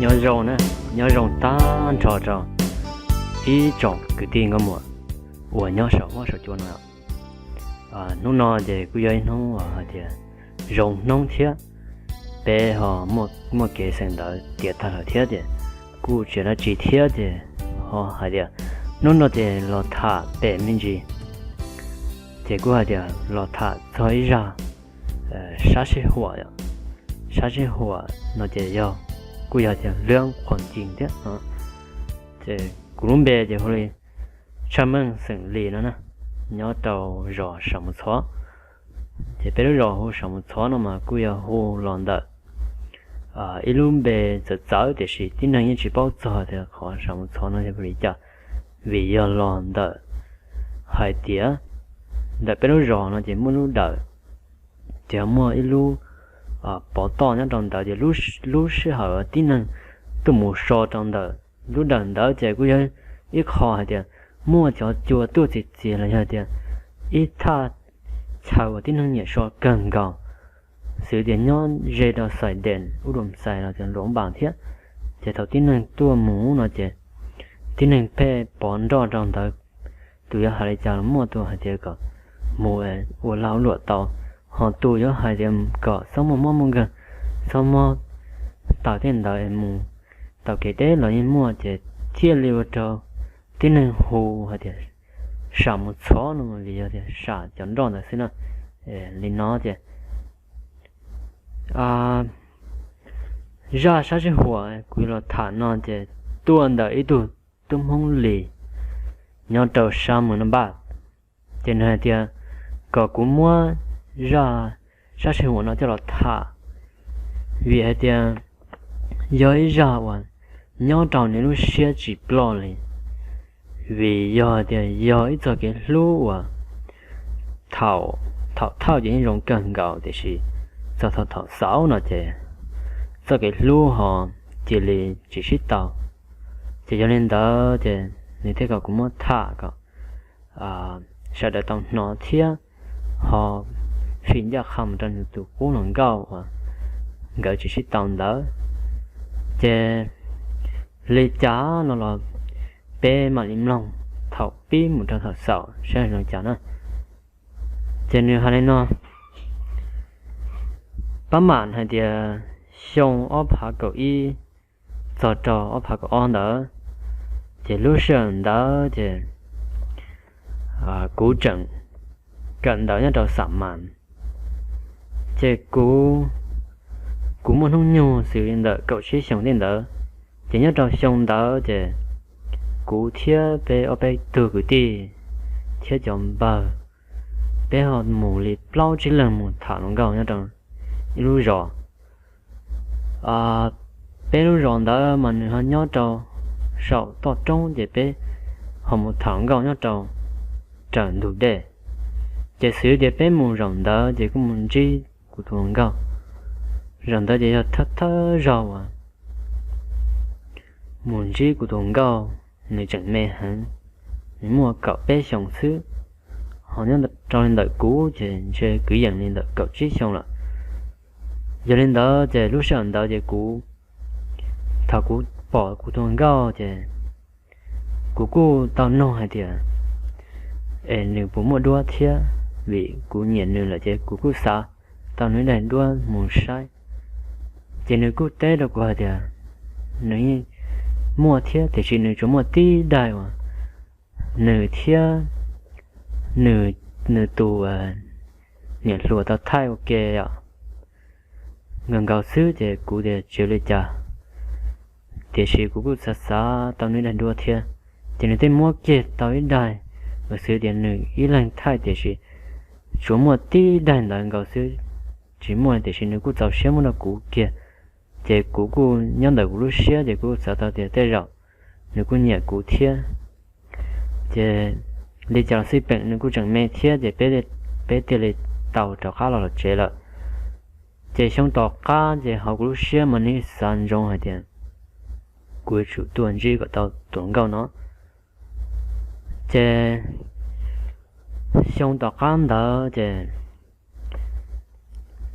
Nyob zoo na, nyob zoo tag nrho rau ib tsoom kwv tij nkauj muam uas nyob saum huab saum cua no. Hnub no ces kuj yog ib hnub hais tias zoo hnub thiab, peb ho muaj kev xeem ntawv tiav tag lawm thiab ces kuj tsis muaj dab tsi thiab ces ho hais tias hnub no ces los tham pem me ntsis, ces kuj hais tias los tham txog ib zaj sab sij huam. Sab sij huam no ces yog, kuj yog tias lwm qhuam ci thiab. Ces kuv lub npe ces hu li Tshaj Meej xeem Lis no na, nyob rau zos Sam Mus Txhov. Ces peb lub zos hu Sam Mus Txhov no mas kuj yog hu los ntawm ib lub npe txawv txawv tiam sis tib neeg yeej tsis paub txog tias qhov Sam Mus Txhov no yog li cas, vim yog los ntawm hais tias ntawm peb lub zos no ces muaj lub dawm, ces muaj ib lub pov toj nyob rau ntawd ces lub sij hawm tib neeg tuaj mus so rau ntawm lub dawm ntawd ces kuj yog ib qho hais tias muaj cov cua tuaj txias txias los yog tias ib thaj chaw uas tib neeg nyiam so kawg nkaus, xws tias nyob ze rau Xais Dees, Ub Dum Xais los tias Luam Npas thiab. Ces thaum tib neeg tuaj mus no ces tib neeg pheej pov nroj rau ntawd. Tus yuav hais li cas los muaj, tus hais tias kom mus ua lag ua luam tau, ho tus yuav hais tias kom txhob muaj mob muaj nkeeg, txhob muab taws tej ntawd es mus taug kev deb los yeej muaj. Ces thiaj li ua rau tib neeg hu hais tias Sam Mus Txhov no vim yog tias sam cov nroj ntawd xwb na. Li no ces zaj sab sij huam kuv los tham no ces tuaj ntawm ib tug tub Hmoob Lis nyob rau sab Mus Naj Npaj. Ces nws hais tias kom kuv muab zaj sab sij huam no coj los tham, vim hais tias yog ib zaj uas nyob rau nws lub siab tsis ploj li, vim yog tias yog ib txoj kev hlub uas thaum thawj ces yeej zoo kawg nkaus tiam sis txog thaum xaus no ces txoj kev hlub ho cia li tsis sib tau. Ces yog li ntawd ces nws thiaj kom kuv muab tham kom sawv daws tau hnov thiab ho fij ncaj qha mus rau nws tus qub hluas nkauj uas nkawd tsis sib tau ntawd. Ces li cas no los peb mam li mloog thaum pib mus rau thaum xaus saib zoo li cas na. Ces nws hais li no, pab mam hais tias xyoo ob phav kaum ib txog rau ob phav kaum ob ntawd, ces lub sij hawm ntawd ces kuv tseem kawm ntawv nyob rau Xam Mas. Ces kuv, kuv muaj hnub nyoog xws li ntawm kaum tsib xyoos tej ntawd, ces nyob rau xyoo ntawd ces kuv thiab peb ob peb tug kwv tij thiab cov npawg, peb ho mus li plaub tsib leeg mus tham hluas nkauj nyob rau ib lub zos. Peb lub zos ntawd mas nws ho nyob rau saum toj roob ces peb ho mus tham hluas nkauj nyob rau raws ntug dej. Ces xws tias peb mus zaum ntawd ces kuj mus ntsib kuv tus hluas nkauj. Zaum ntawd ces yog thawj thawj zaug uas mus ntsib kuv tus hluas nkauj, nws tseem me heev, nws muaj kaum peb xyoos xwb, ho nyob rau li ntawm kuv ces ntshe kwv yees li ntawm kaum tsib xyoo lawm. Yog li ntawd ces lub sij hawm ntawd ces kuv, thaum kuv pom kuv tus hluas nkauj ces kuv kuj tau nug hais tias es nws puas muaj duab thiab, vim kuv nyiam nws lawm ces kuv kuj xav tau nws ib daim duab mus saib. Ces nws kuj teb rau kuv hais tias nws yeej muaj thiab tiam sis nws tsuas muaj tib daim uas nws thiab nws, nws tus niam hluas tau thaij ua ke os, nkaus nkaus xwb ces kuv tias tsis ua li cas, tiam sis kuv kuj xav xav tau nws ib daim duab thiab. Ces nws thiaj muab kiag tau ib daim uas xws tias nws ib leeg thaij tiam sis tsuas muaj tib daim ntawd nkaus xwb, tsis muaj tiam sis nws kuj txaus siab muab rau kuv kiag. Ces kuv kuj nyob ntawm kuv lub siab ces kuv kuj xav tau tias tej zaum nws kuj nyiam kuv thiab. Ces li cas los xij peem nws kuj tseem me thiab ces peb thiaj li tau rov qab los los tsev lawm. Ces xyoo tom qab ces hauv kuv lub siab mas nws xav ntsoov hais tias kuv yuav tsum tuaj ntsib kom tau tus hluas nkauj no. Ces xyoo tom qab ntawd ces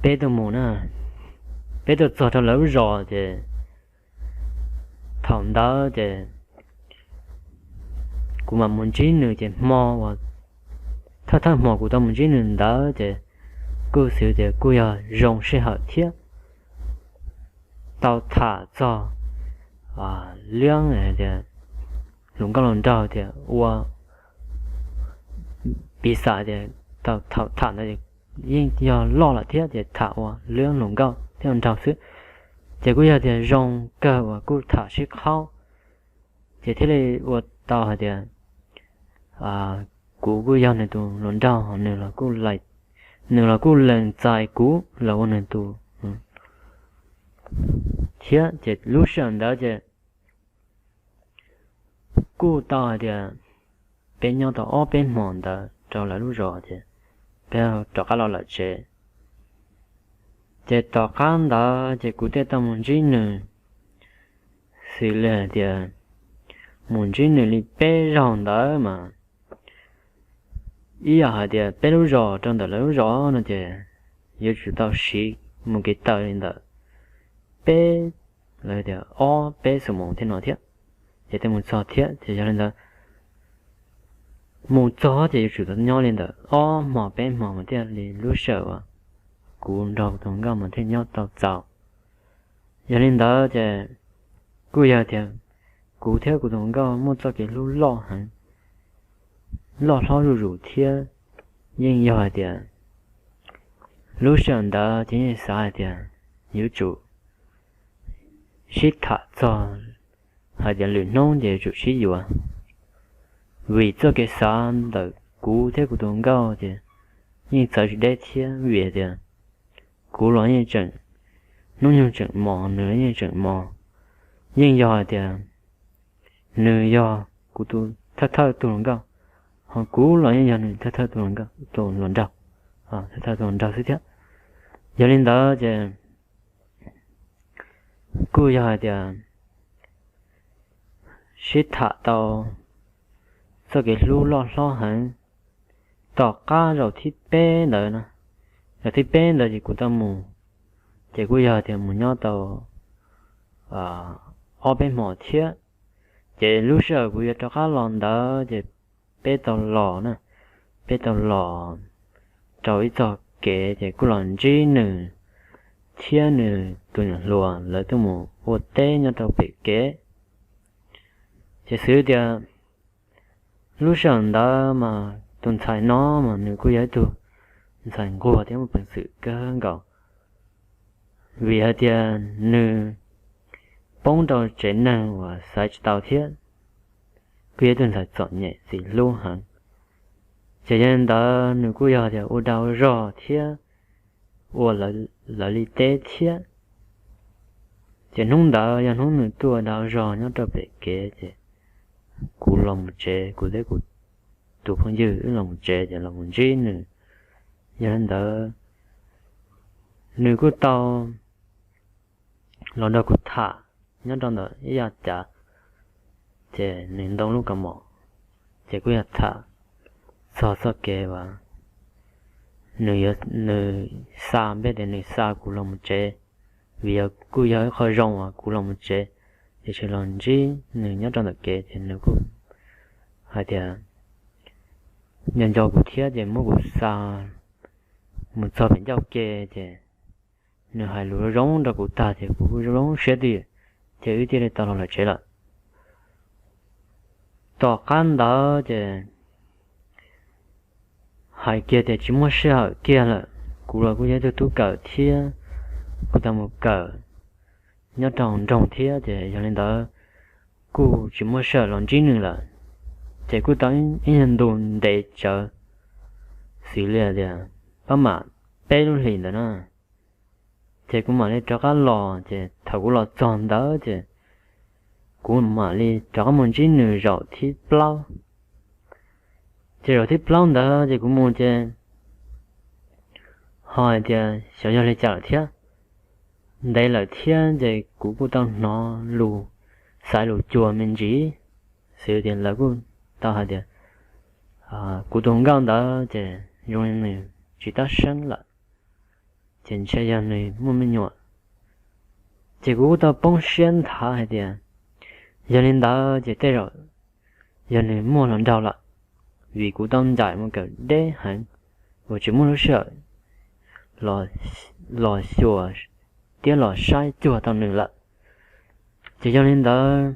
peb tuaj mus na, peb tuaj txog rau lawv lub zos ces thaum ntawd ces kuv mam mus ntsib nws ces hmo uas thawj thawj hmo kuv tau mus ntsib nws ntawd ces kuj xwv tias kuj yog zoo sij hawm thiab tau tham txog liab tias hluas nkauj hluas nraug tias ua piv xam tias thaum tham ntawd yeej yog loj lawm thiab ces tham ua liab hluas nkauj thiab hluas nraug xwb. Ces kuj yog tias zoo kawg uas kuj tham sib qhaub, ces thiaj li ua tau hais tias kuv kuj yog nws tus hluas nraug, nws los kuj lees txais kuv los ua nws tus thiab. Ces lub sij hawm ntawd ces kuj tau hais tias peb nyob tau ob peb hmo ntawd rau lawv lub zos ces peb rov qab los lawm tsev. Ces tom qab ntawd ces kuv thiaj tau mus ntsib nws, xws li hais tias mus ntsib nws li peb zaug ntawd mas ib yam hais tias peb lub zos rau ntawm lawv lub zos no ces yuav tsum tau siv mus kev taw li ntawm peb, lawv tias ob peb xuab moos thiab no thiab, ces thiaj mus txog thiab. Ces yog li ntawd mus txog ces yuav tsum tau nyob li ntawm ob hmo peb hmo mas thiaj li lub sij hawm uas kuv nrog kuv tus hluas nkauj mas thiaj nyob tau txaus. Yog li ntawd ces kuj yog tias kuv thiab kuv tus hluas nkauj muaj txoj kev hlub loj heev, loj hlob zuj zus thiab yeej yog hais tias lub sij hawm ntawd ces yeej xav hais tias yuav tsum sib tham txog hais tias lwm hnub ces yuav tsum sib yuav, vim txoj kev xav ntawm kuv thiab kuv tus hluas nkauj ces yeej txawv tsis deb thiab vim hais tias kuv los yeej tseem hnub nyoog tseem mos, nws los yeej tseem mos, yeej yog hais tias nws yog kuv tus thawj thawj tus hluas nkauj, ho kuv los yeej yog nws thawj thawj tus hluas nraug, thawj thawj tus hluas nraug xwb thiab. Yog li ntawd ces kuj yog hais tias sib tham tau txoj kev hlub loj hlob heev. Tom qab zaum thib peb ntawd no, zaum thib peb ntawd ces kuv tau mus, ces kuj yog tias mus nyob tau ob peb hmos thiab. Ces lub sij hawm kuv yuav rov qab los ntawd ces peb tau los na, peb tau los rau ib txoj kev ces kuj los ntsib nws thiab nws tus niam hluas lawv tuaj mus ua teb nyob rau pem kev. Ces xwv tias lub sij hawm ntawd mas tus ntxhais no mas nws kuj yog ib tug ntxhais nquag thiab muaj peev xwm kawg nkaus, vim hais tias nws poob rau tsev neeg uas xaiv tsis tau thiab kuj yog ib tug ntxhais txom nyem txiv hlub heev. Ces yog li ntawd nws kuj yog tias ua dag ua zog thiab ua lawv li teb thiab. Ces hnub ntawd yog hnub nws tuaj ua dag ua zog nyob rau pem kev ces kuv los mus tsev, kuv thiab kuv tus phooj ywg wb los mus tsev ces los mus ntsib nws. Yog li ntawd nws kuj tau los nrog kuv tham nyob rau ntawm ib yav cav, ces nws ntoo lub kaus mom, ces kuj yog tham txog txoj kev uas nws, nws xa, npaj tias nws xa kuv los mus tsev, vim yog kuj yog ib qho zoo uas kuv los mus tsev, tiam sis los ntsib nws nyob rau ntawm kev ces nws kuj hais tias nco nco kuv thiab ces muab kuv xa mus txog pem ncauj ke, ces nws hais lus zoo rau kuv tag ces kuv kuj zoo siab twj ywm, ces wb thiaj li tau los lawm tsev lawm. Tom qab ntawd ces hais kiag tias tsis muaj sij hawm kiag lawm, kuv los kuj yog ib tug tub kawm thiab, kuj tau mus kawm nyob rau nroog thiab, ces yog li ntawd kuj tsis muaj sij hawm los ntsib nws lawm. Ces kuj tau ib nyuag ntu ntev tsawv, xws li tias pab mam peb lub hlis ntawd na, ces kuv mam li rov qab los. Ces thaum kuv los txog ntawd ces kuv mam li rov qab mus ntsib nws zaum thib plaub. Ces zaum thib plaub ntawd ces kuv mus ces ho hais tias xyov yog li cas lawm thiab, ntev lawm thiab ces kuv kuj tau hnov lus xaiv lus cuag me ntsis, xws tias lawv kuj tau hais tias kuv tus hluas nkauj ntawd ces zoo li nws tsis tab seeb lawm, ces ntshe yog nws muaj me nyuam. Ces kuv kuj tau poob siab nthav hais tias Yog li ntawd ces tej zaum yog nws muaj hluas nraug lawm, vim kuv tau ncaim mus kawm deb heev uas tsis muaj lub sij hawm los xyuas thiab los saib cuag tau nws lawm. Ces yog li ntawd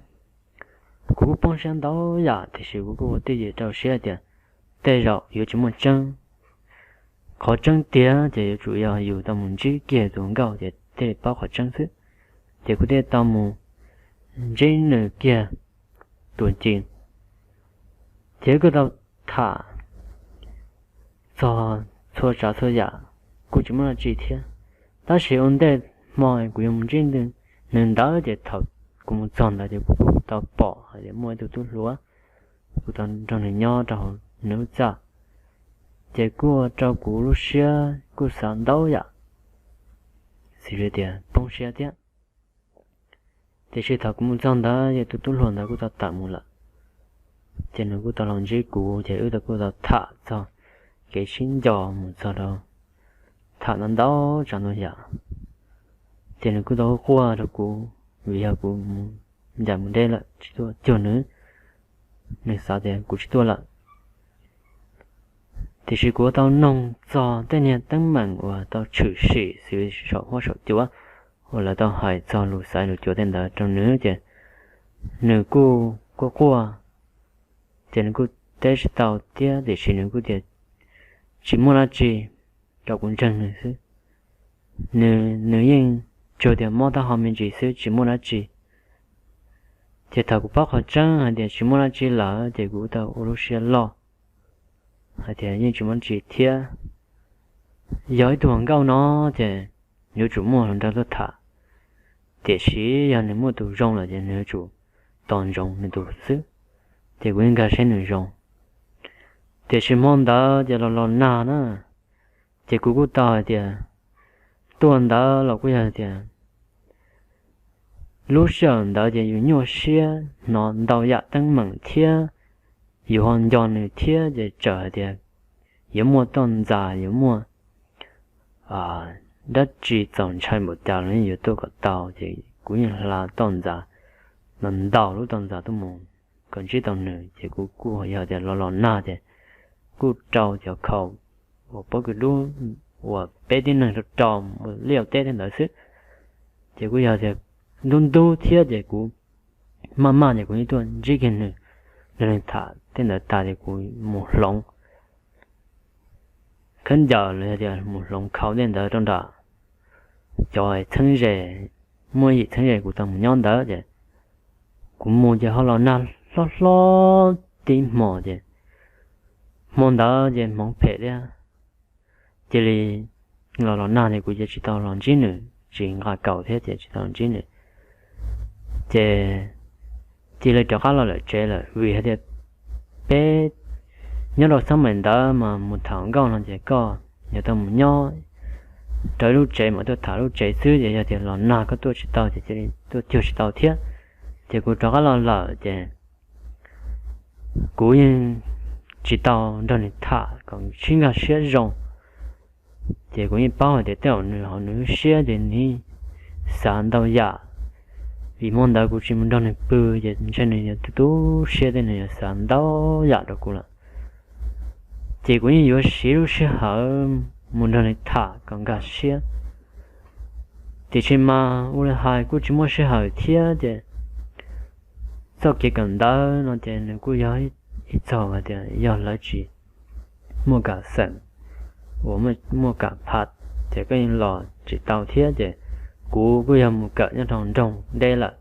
kuv kuj poob siab ntau yam, tiam sis kuv kuj ua twj ywm rau siab tias tej zaum yuav tsis muaj tseeb. Qhov tseeb tiag ces yuav tsum yog yus tau mus ntsib kiag tus nkauj ces thiaj li paub qhov tseeb xwb. Ces kuv thiaj tau mus ntsib nws kiag tus ci, ces kuj tau tham txog txhua tsav txhua yam, kuj tsis muaj dab tsi thiab. Tab sis ua ntej hmo kuv yuav mus ntsib nws ntawd ces thaum kuv mus txog ntawd ces kuv kuj tau pom hais tias muaj ib tug tub hluas, kuv tau nrog nws nyob rau hauv nws lub txaj, ces kuj ua rau kuv lub siab kuj xav ntau yam, xws li tias poob siab thiab. Tiam sis thaum kuv mus txog ntawd ces tus tub hluas ntawd kuj tau tawm mus lawm, ces nws kuj tau los ntsib kuv ces wb tau kuj tau tham txog kev sib nco mus txog rau tham ntau ntau tsav ntau yam. Ces nws kuj tau quaj rau kuv, vim yog kuv mus ncaim mus deb lawm tsis tuaj cuag nws, nws xav tias kuv tsis tuaj lawm. Tiam sis kuv tau noog txog tej niag teeb meem uas tau tshwm sim xws saum huab saum cua uas lawv tau hais txog lus xaiv lus cuav tej ntawd rau nws ces nws kuj quaj quaj, ces nws kuj teb tsis tau thiab, tiam sis nws kuj tias tsis muaj dab tsi, rau kuv ntseeg nws xwb. Nws, nws yeej tsuas tias mob taub hau me ntsis xwb tsis muaj dab tsi. Ces thaum kuv paub qhov tseeb hais tias tsis muaj dab tsi lawm ces kuv tau ua lub siab loj hais tias yeej tsis muaj dab tsi thiab. Yog ib tug hluas nkauj no ces yuav tsum muaj hluas nraug tuaj tham, tiam sis yog nws muaj tus zoo lawm ces nws yuav tsum tos ntsoov nws tus xwb. Ces kuv yeej nkag siab nws zoo. Tiam sis hmo ntawd ces los los nag na, ces kuv kuj tau hais tias tuaj ntawd los kuj yog tias lub sij hawm ntawd ces yus nyuaj siab hnov ntau yam teeb meem thiab yus ho nco nws thiab ces txawm hais tias yuav muaj toj ntxas yuav muaj dab tsi txaus ntshai npaum cas los yeej yuav tuaj kom tau, ces kuv yeej hla toj ntxas los ntaus lub toj ntxas tuaj mus kom ntsib tau nws. Ces kuv kuj yog tias los los nag ces kuj rau cov khau uas pob kws dub uas peb tib neeg rau rau liaj teb tej ntawd xwb. Ces kuj yog tias ntub ntub thiab ces kuv maj maj ces kuv yeej tuaj ntsib kiag nws, nrog nws tham tej ntawd tas ces kuv mus hloov khaub ncaws los yog tias mus hloov khau tej ntawd rau nram cov txheeb ze, muaj yim txheeb ze kuv tau mus nyob ntawd ces kuv mus ces ho los nag hlob hlob tib hmos ces hmo ntawd ces hmoov phem thiab, cia li los los nag ces kuv cia tsis tau los ntsib nws, tsis nqa kaus thiab ces tsis tau los ntsib nws. Ces cia li rov qab los lawm tsev lawm vim hais tias peb nyob rau xab mais ntawd mas mus tham nkauj no ces koj yuav tau mus nyob rau ib lub tsev mas tuaj tham lub tsev xwb, ces yog tias los nag koj tuaj tsis tau ces cia li tuaj cuag tsis tau thiab. Ces kuv rov qab los lawm ces kuv yeej tsis tau nrog nws tham kom sib nkag siab zoo. Ces kuv yeej paub hais tias tej zaum nws hauv nws lub siab ces nws xav ntau yam, vim hmo ntawd kuv tsis mus nrog nws pw ces ntshe nws yuav tu tu siab thiab nws yuav xav ntau yam rau kuv lawm. Ces kuv yeej yuav siv lub sij hawm mus nrog nws tham kom nkag siab, tiam sis mas ua li hais kuj tsis muaj sij hawm thiab ces txoj kev kawm ntawv no ces nws kuj yog ib txog hais tias yog lawv tsis muaj kam xeem uas muaj kam pha ces koj yeej los tsis tau thiab ces kuv kuj yog mus kawm nyob rau nroog deb lawm.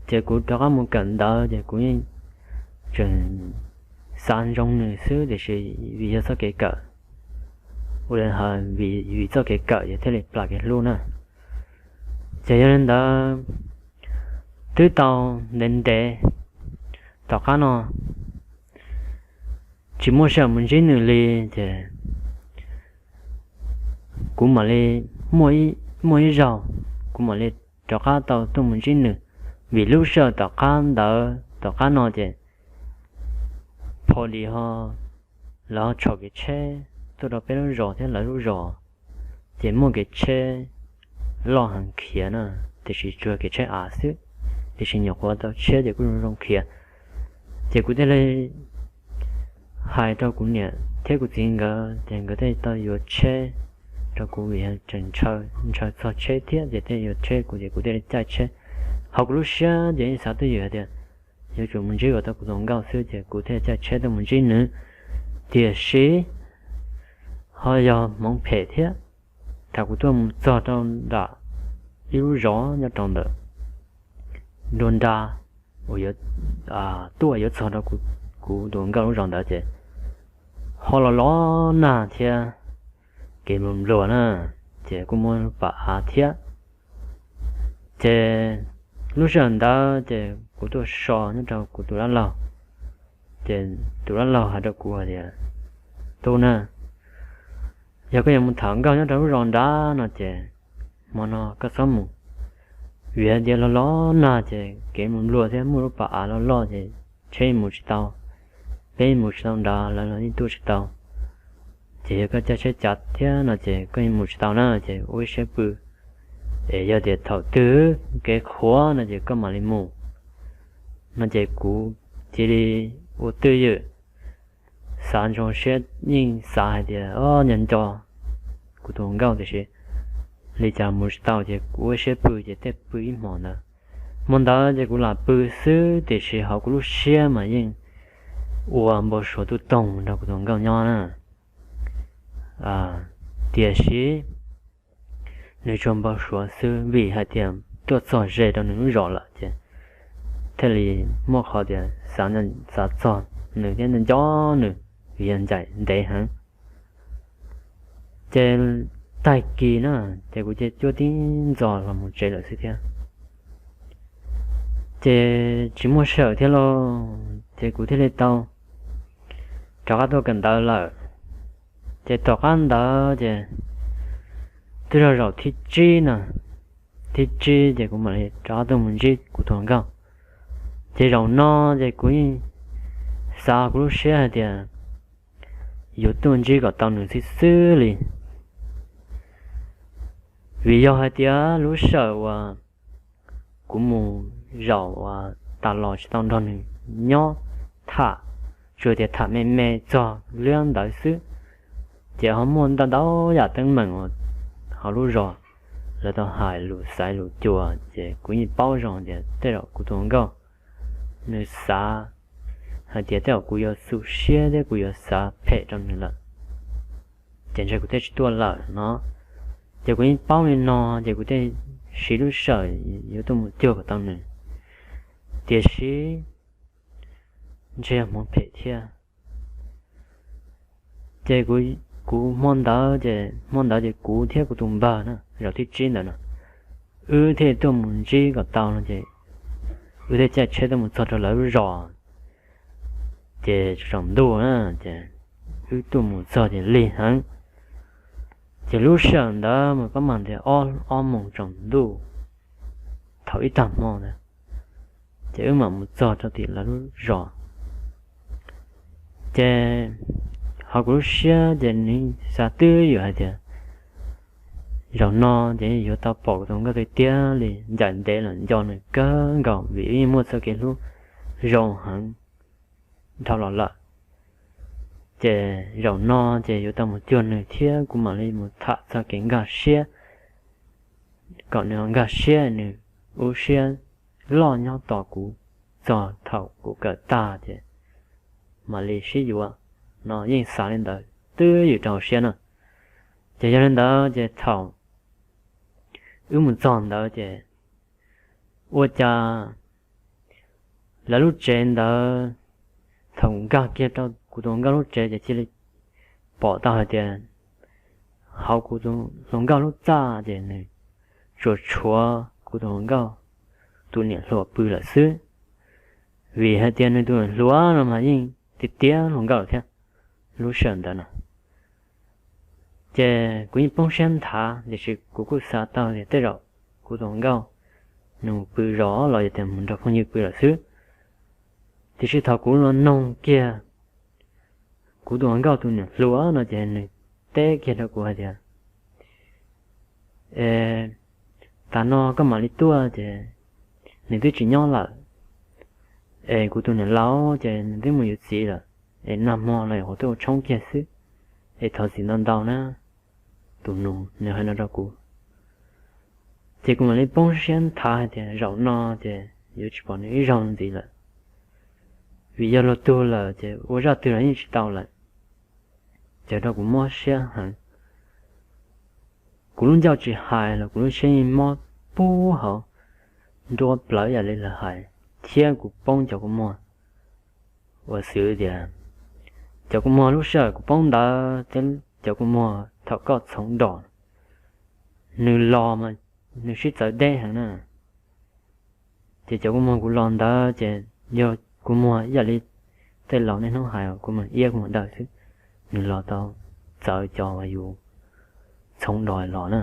Ces kuv rov qab mus kawm ntawv ces kuv yeej tseem xav ntsoov nws xwb tiam sis vim yog txoj kev kawm, ua li hais vim txoj kev kawm ces thiaj li plam kev hlub na. Ces yog li ntawd twb tau ntev ntev tom qab no tsis muaj sij hawm mus ntsib nws li ces kuv mam li muaj ib zaug kuv mam li rov qab tau tuaj mus ntsib nws, vim lub sij hawm tom qab ntawd tom qab no ces pha li ho lawv ho tshau kev tsheb tuaj rau peb lub zos thiab lawv lub zos, ces muaj kev tsheb loj heev khiav na, tiam sis tsuas kev tsheb av xwb. tiam sis nyuam qhuav tau tshiab ces kuj zoo zoo khiav. Ces kuv thiaj li hais rau kuv niam thiab kuv txiv nkawd ces nkawd thiaj tau yuav tsheb rau kuv vim tseem ntshaw txog tsheb thiab ces thiaj yuav tsheb kuv ces kuv thiaj li caij tsheb. Hauv kuv lub siab ces yeej xav twj ywm hais tias yuav tsum mus ntsib kom tau kuv tus hluas nkauj xwb ces kuv thiaj caij tsheb tuaj mus ntsib nws. Tiam sis ho yog hmoov phem thiab, thaum kuv tuaj mus txog rau nram ib lub zos nyob rau ntawm nruab nrab uas yuav tuaj yuav txog rau kuv tus hluas nkauj lub zos ntawd ces ho los los nag thiab kev npluag npluag na, ces kuj muaj lub pas av thiab. Ces lub sij hawm ntawd ces kuv tuaj so nyob rau kuv tus dab laug, ces tus dab laug hais rau kuv hais tias, Tub na, yog koj yuav mus tham nkauj nyob rau lub zos nrad no ces hmo no koj txhob mus, vim hais tias los los nag ces kev mus npluag thiab muaj lub pas av loj loj ces tsheb mus tsis tau, peb mus tsis tau nrad lawv los yeej tuaj tsis tau. Ces yog koj caij tsheb cav thiab no ces koj yeej mus tsis tau na ces ua ib siab pw, es yog tias thaum twg kev qhuav no ces koj mam li mus no ces kuv cia li ua twj ywm, xav ntsoov siab yeej xav hais tias o nco nco kuv tus hluas nkauj tiam sis li cas mus tsis tau ces kuv ua ib siab pw ces thiaj pw ib hmos ntawd. Hmo ntawd ces kuv lam pw xwb tiam sis hauv kuv lub siab mas yeej ua npau suav tub toog nrog kuv tus hluas nkauj nyob na. Tiam sis nws tsuas npau suav xwb vim hais tias tuaj txog ze rau nws lub zos lawm ces thiaj li muaj qhov tias xav, xav txog nws thiab nco nws vim yog ncaim ntev heev. Ces tag kis na, ces kuv cia cuab tib ntxos los mus tsev lawm xwb thiab. Ces tsis muaj sij hawm thiab lauj, ces kuv thiaj li tau rov qab tuaj kawm ntawv lawm. Ces tom qab ntawd ces twb yog zaum thib tsib na, thib tsib ces kuv mam li rov qab tuaj mus ntsib kuv tus hluas nkauj. Ces zaum no ces kuv yeej xav kuv lub siab hais tias yuav tuaj ntsib kom tau nws xwb xwb li. Vim yog hais tias lub sij hawm uas kuv mus zaum uas tas los tsis tau nrog nws nyob tham, tsuas tias tham me me txog liab ntawd xwb. Ces ho muaj ntau ntau yam teeb meem uas hauv lub zos lawv tau hais lus xaiv lus cua, ces kuv yeej paub zoo tias tej zaum kuv tus hluas nkauj nws xav hais tias tej zaum kuv yuav xu siab thiab kuv yuav xav phem rau nws lawm, ces ntshe kuv thiaj tsis tuaj lawm no. Ces kuv yeej paub li no, ces kuv thiaj siv lub sij hawm yuav tuaj mus cuag kom tau nws. Tiam sis ntshe yog hmoov phem thiab. Ces kuv, kuv hmo ntawd ces, hmo ntawd ces kuv thiab kuv tus npawg na, zaum thib tsib ntawd no, wb thiaj tuaj mus ntsib kom tau no ces wb thiaj caij tsheb tuaj mus txog rau lawv lub zos. Ces tsaus ntuj na, ces wb tuaj mus txog ces lig heev. Ces lub sij hawm ntawd mas pab mam tias ob moos tsaus ntuj thaum ib tag hmo ntawd, ces wb mam mus txog rau tim lawv lub zos. Ces hauv kuv lub siab ces nws xav twb ywm hais tias zaum no ces yuav tau pom kuv tus nkauj tiag tiag li, ncaim ntev los nco nws kawg nkaus vim wb yeej muaj txoj kev hlub zoo heev dhau los lawm. Ces zaum no ces yuav tau mus cuag nws thiab kuv mam li mus tham txog kev nkag siab, kom nws nkag siab, nws ua siab loj nyob tos kuv txog thaum kuv kawm tag ces mam li sib yuav no, yeej xav li ntawd twb ywm rau hauv siab na. Ces yog li ntawd ces thaum wb mus txog ntawd ces ua cas lawv lub tsev ntawd, thaum nkag kiag rau kuv tus hluas nkauj lub tsev ces cia li pom tau hais tias hauv kuv tus hluas nkauj lub txaj ces nws tsuas tshuav kuv tus hluas nkauj tus niam hluas pw lawm xwb. Vim hais tias nws tus niam hluas no mas yeej tiav tiav hluas nkauj lawm thiab lub sij hawm ntawd na. Ces kuv yeej poob siab nthav tiam sis kuv kuj xav tau tias tej zaum kuv tus hluas nkauj nws mus pw zos los yog tias mus nrog phooj ywg pw lawm xwb. Tiam sis thaum kuv los noog kiag kuv tus hluas nkauj tus niam hluas no ces nws teb kiag rau kuv hais tias, E, tas no koj mam li tuaj ces nws twb tsis nyob lawm, es kuv tus niam laus ces nws twb mus yuav txiv lawm, es nag hmo los yuav qhuav tuaj ua tshoob kiag xwb, es thov txim ntau ntau na, tus nus nws hais no rau kuv. Ces kuv mam li poob siab nthav hais tias zaum no ces yuav tsis pom nws ib zaug ntxiv lawm, vim yog luag tug lawm ces ua zaj twg los yeej tsis tau lawm. Ces rau kuv mob siab heev, kuv lub ncauj tsis hais los kuv lub siab yeej mob pub hauv nruab plawv yam li lawv hais, thiab kuv poob cov kua muag uas xwv tias cov kua muag lub sij hawm kuv poob ntawd thiab cov kua muag thaum koj txhoov dos, nws los mas nws sib txawv deb heev na. Ces cov kua muag kuv los ntawd ces yog kua muag ib yam li tej laus niaj hnub hais kua muag iab kua muag daw xwb, nws los tau txawv cov uas yus txhoov dos los na.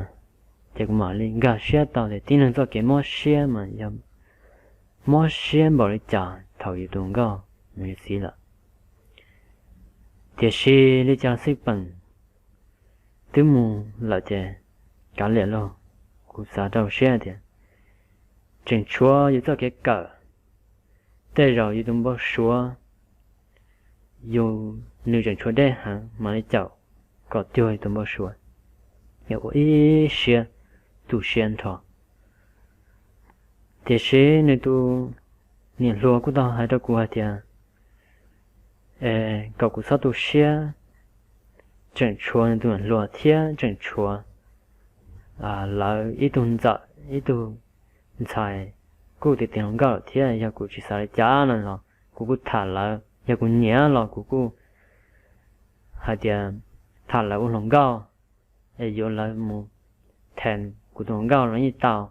Ces kuv mam li nkag siab tau tias tib neeg txoj kev mob siab mas yog mob siab npaum li cas thaum yus tus nkauj mus yuav txiv lawm. Tiam sis li cas xij peem twb mus lawm ces kav liam lauj. Kuv xav rau siab tias tseem tshuav yus txoj kev kawm, tej zaum yus tus npau suav, yus, nws tseem tshuav deb heev mam li caum kom cuag yus tus npau suav, yog ua ib siab tu siab nrho. Tiam sis nws tus niam hluas kuj tau hais rau kuv hais tias kom kuv txhob tu siab, tseem tshuav nws tus niam hluas thiab tseem tshuav lawv ib tug ntxawm ib tug ntxhais kuj tiav tiav hluas nkauj lawm thiab. Yog kuv tsis xav li cas no los kuv kuj tham lawv, yog kuv nyiam los kuv kuj hais tias tham lawv ua hluas nkauj es yuav lawv mus theem kuv tus hluas nkauj los yeej tau.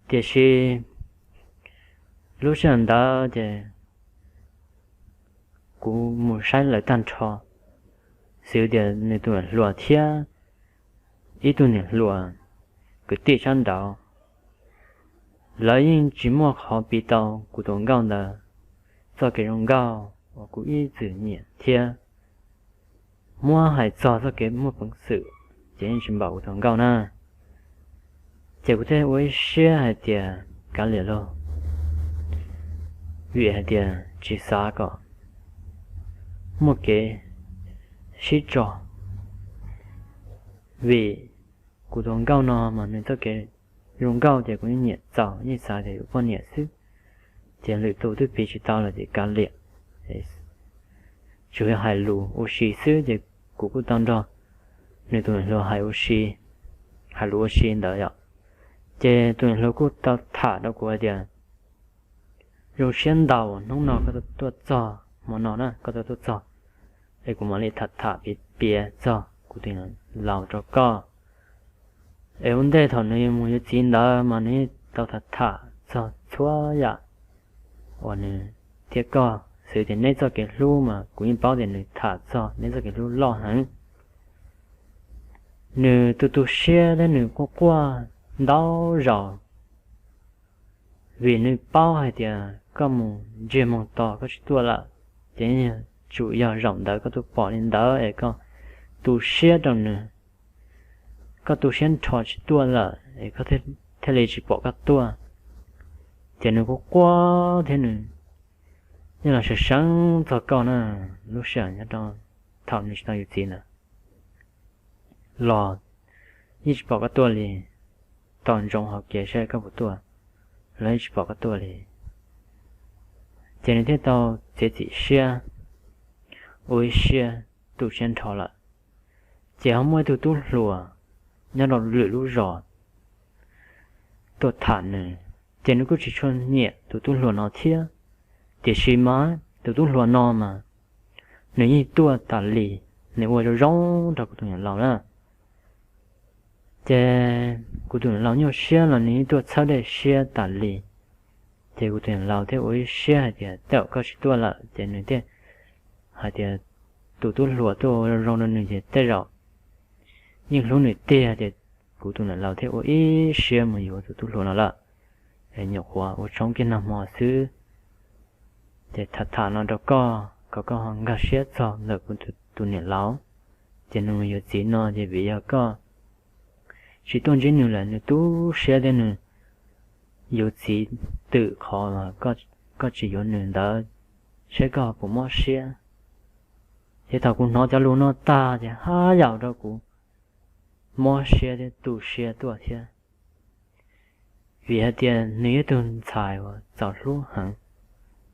Tiam sis lub sij hawm ntawd ces kuv mus saib lawv tag nrho, xwv tias nws tus niam hluas thiab ib tug niam hluas kwv tij sab nraud, lawv yeej tsis muaj qhov piv tau kuv tus nkauj ntawd txoj kev zoo nkauj uas kuv ib txwm nyiam thiab muab hais txog txoj kev muaj peev xwm ces yeej tsis npaum kuv tus nkauj na. Ces kuv thiaj ua ib siab hais tias kav liam lauj, vim hais tias tsis xav kom muaj kev sib tso, vim kuv tus nkauj no mas nws txoj kev zoo nkauj ces kuv yeej nyiam txaus, yeej xav tias yuav poj niam xwb, ces lwm tus twb piv tsis tau lawm ces kav liam, tsuas yog hais lus ua si xwb ces kuv kuj tau nrog nws tus niam hluas hais ua si, hais lus ua si ntawd yom. Ces tus niam hluas kuj tau tham rau kuv hais tias zoo siab ntau hnub no koj tuaj txog, hmo no na koj tuaj txog, es kuv mam li tham tham piav piav txog kuv tus niam laus rau koj. Es ua ntej thaum nws mus yuav txiv ntawd mas nws tau tham tham txog txhua yam uas nws thiab koj, xws tias neb txoj kev hlub mas kuv yeej paub tias nws tham txog neb txoj kev hlub loj heev. Nws tu tu siab thiab nws quaj quaj ntau zaus, vim nws paub hais tias koj mus ntsiag moog to koj tsis tuaj lawm, ces tsum yog zaum ntawd koj tuaj pom li ntawd es koj tu siab rau nws, koj tu siab nrho tsis tuaj lawm es koj thiaj li tsis pom koj tuaj. Ces nws kuj quaj thiab nws yeej los sawv seev txog koj na, lub sij hawm nyob rau thaum nws tsis tau yuav txiv ntawd los yeej tsis pom koj tuaj li, tos ntsoov hauv kev saib koj puas tuaj los yeej tsis pom koj tuaj li. Ces nws thiaj tau txiav txim siab ua ib siab tu siab nrho lawm. Ces ho muaj ib tug tub hluas nyob rau lwm lub zos tuaj tham nws, ces nws kuj tsis tshua nyiam tus tub hluas no thiab. Tiam sis mas tus tub hluas no mas nws yeej tuaj tas li, nws ua zoo zoo rau kuv tus niam laus na. Ces kuv tus niam laus nyuaj siab los nws yeej tuaj txhawb dej siab tas li. Ces kuv tus niam laus thiaj ua ib siab hais tias tej zaum koj tsis tuaj lawm ces nws thiaj hais tias tus tub hluas tuaj ua zoo zoo rau nws ces tej zaum yeej hlub nws tiag. Ces kuv tus niam laus thiaj ua ib siab mus yuav tus tub hluas no lawm. Nyuam qhuav ua tshoob kiag nag hmo xwb, ces tham tham no rau koj kom koj ho nkag siab txog ntawm kuv tus niam laus. Ces nws mus yuav txiv no ces vim yog koj tsis tuaj ntsib nws lawm nws tu siab thiab nws yus txiv twm qhov koj tsis yuav nws ntawd, saib koj puas mob siab. Ces thaum kuv hnov cov lus no tag ces haj yam ua rau kuv mob siab thiab tu siab tuaj thiab. Vim hais tias nws yog ib tug ntxhais uas txaus hlub heev,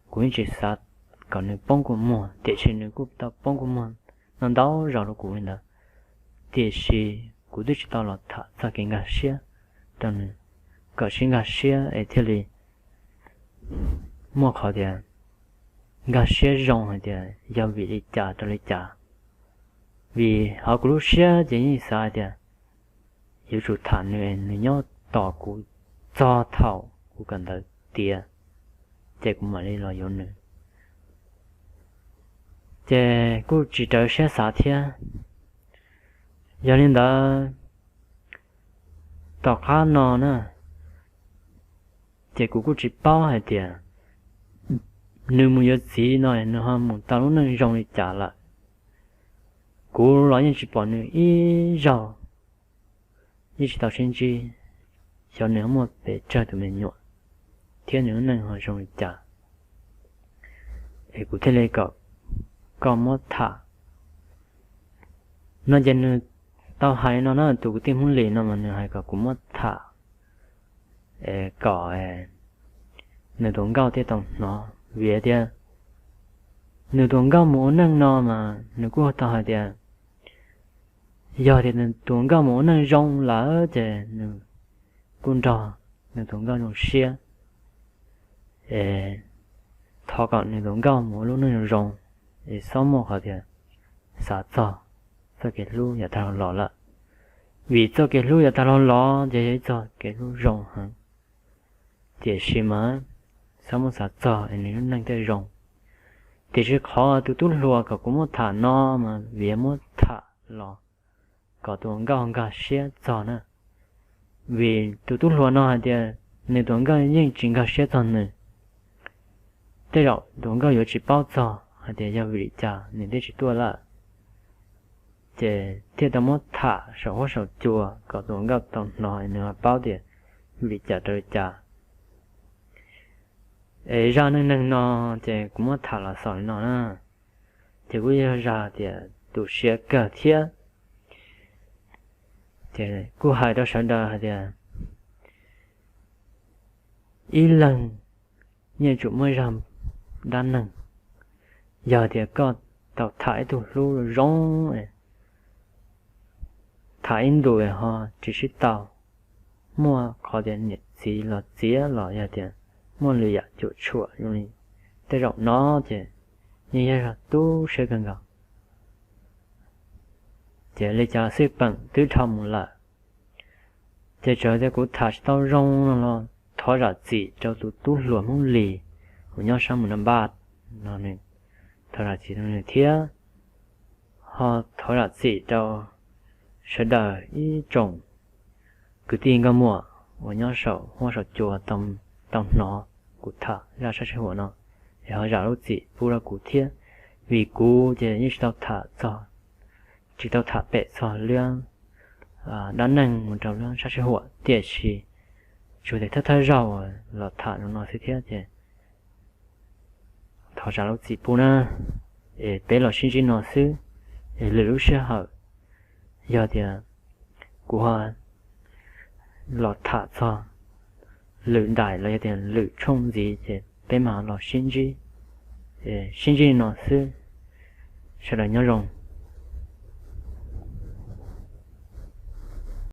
kuv yeej tsis xav kom nws poob kua muag, tiam sis nws kuj tau poob kua muag no ntau zaus rau kuv li ntawd, tiam sis kuv twb tsis tau los tham txog kev nkag siab rau nws kom sib nkag siab es thiaj li muaj qhov tias nkag siab zoo hais tias yog vim li cas rau li cas. Vim hauv kuv lub siab ces yeej xav hais tias yuav tsum tham nws, nws nyob tos kuv txog thaum kuv kawm ntawv tiav, ces kuv mam li los yuav nws. Ces kuj tsis rawv siab xav thiab. Yog li ntawd, tom qab no na, ces kuv kuj tsis paub hais tias nws mus yuav txiv no nws ho mus tau lub neej zoo li cas lawm. Kuv los yeej tsis pom nws ib zaug, yeej tsis tau sib ntsib, xyov nws ho muaj pes tsawg tus me nyuam thiab nws lub neej ho zoo li cas, es kuv thiaj li kom koj muab tham. No ces nws tau hais no na, tus kwv tij Hmoob Lis no mas nws hais kom kuv muab tham kom nws tus nkauj thiaj tau hnov, vim tias nws tus nkauj mus ua neej no mas nws kuj tau hais tias yog tias nws tus nkauj mus ua neej zoo lawm ces nws kuj nrog nws tus nkauj zoo siab. Es thov kom nws tus nkauj mus ua lub neej zoo zoo, es txhob muaj qhov tias xav txog txoj kev hlub yav tag los lawm, vim txoj kev hlub yav tag los los ces yog ib txoj kev hlub zoo heev, tiam sis mas txhob muab xav txog es nws lub neej thiaj zoo. Tiam sis qhov tus tub hluas kom kuv muab tham no mas vim muab tham los kom tus nkauj nkag siab txog na, vim tus tub hluas no hais tias nws tus nkauj yeej tsis nkag siab txog nws. Tej zaum tus nkauj yuav tsis paub txog hais tias yog vim li cas nws thiaj tsis tuaj lawm, ces thiaj tau muab tham saum huab saum cua kom tus nkauj tau hnov nws ho paub tias vim li cas rau li cas. Es zaj neej neeg no ces kuv muab tham los xaus li no na, ces kuj yog zaj tias tu siab kawg thiab. Ces kuj hais rau sawv daws hais tias ib leeg yeej tsum muaj zaj dab neeg. Yog tias koj tau tham ib tug hlub zoo, tham ib ntus ho tsis sib tau, muaj qhov tias niam txiv los txiav los yog tias muaj lwm yam cuam tshuam zoo li tej zaum no ces yeej yog zaj tu siab kawg nkaus. Ces li cas xij peem twb dhau mus lawm, ces txawm tias kuv tham tsis tau zoo no los thov zam txim rau tus tub hluas Hmoob Lis uas nyob sab mus na npaj no, thov zam txim rau nws thiab ho thov zam txim rau sawv daws ib tsoom kwv tij nkauj muam uas nyob saum huab saum cua tau hnov kuv tham zaj sab sij huam no, es ho zam lub txim pub rau kuv thiab, vim kuv ces yeej tsis tau tham txog, tsis tau tham pem txog lub dab neeg mus rau lub sab sij huam, tiam sis tsuas tias thawj thawj zaug los tham no xwb thiab ces thov zam lub txim pub na, es peb los sib ntsib no xwb, es lwm lub sij hawm yog tias kuv ho los tham txog lwm daim los yog tias lwm tshooj ntxiv ces peb mam los sib ntsib. Sib ntsib li no xwb, sawv daws nyob zoo.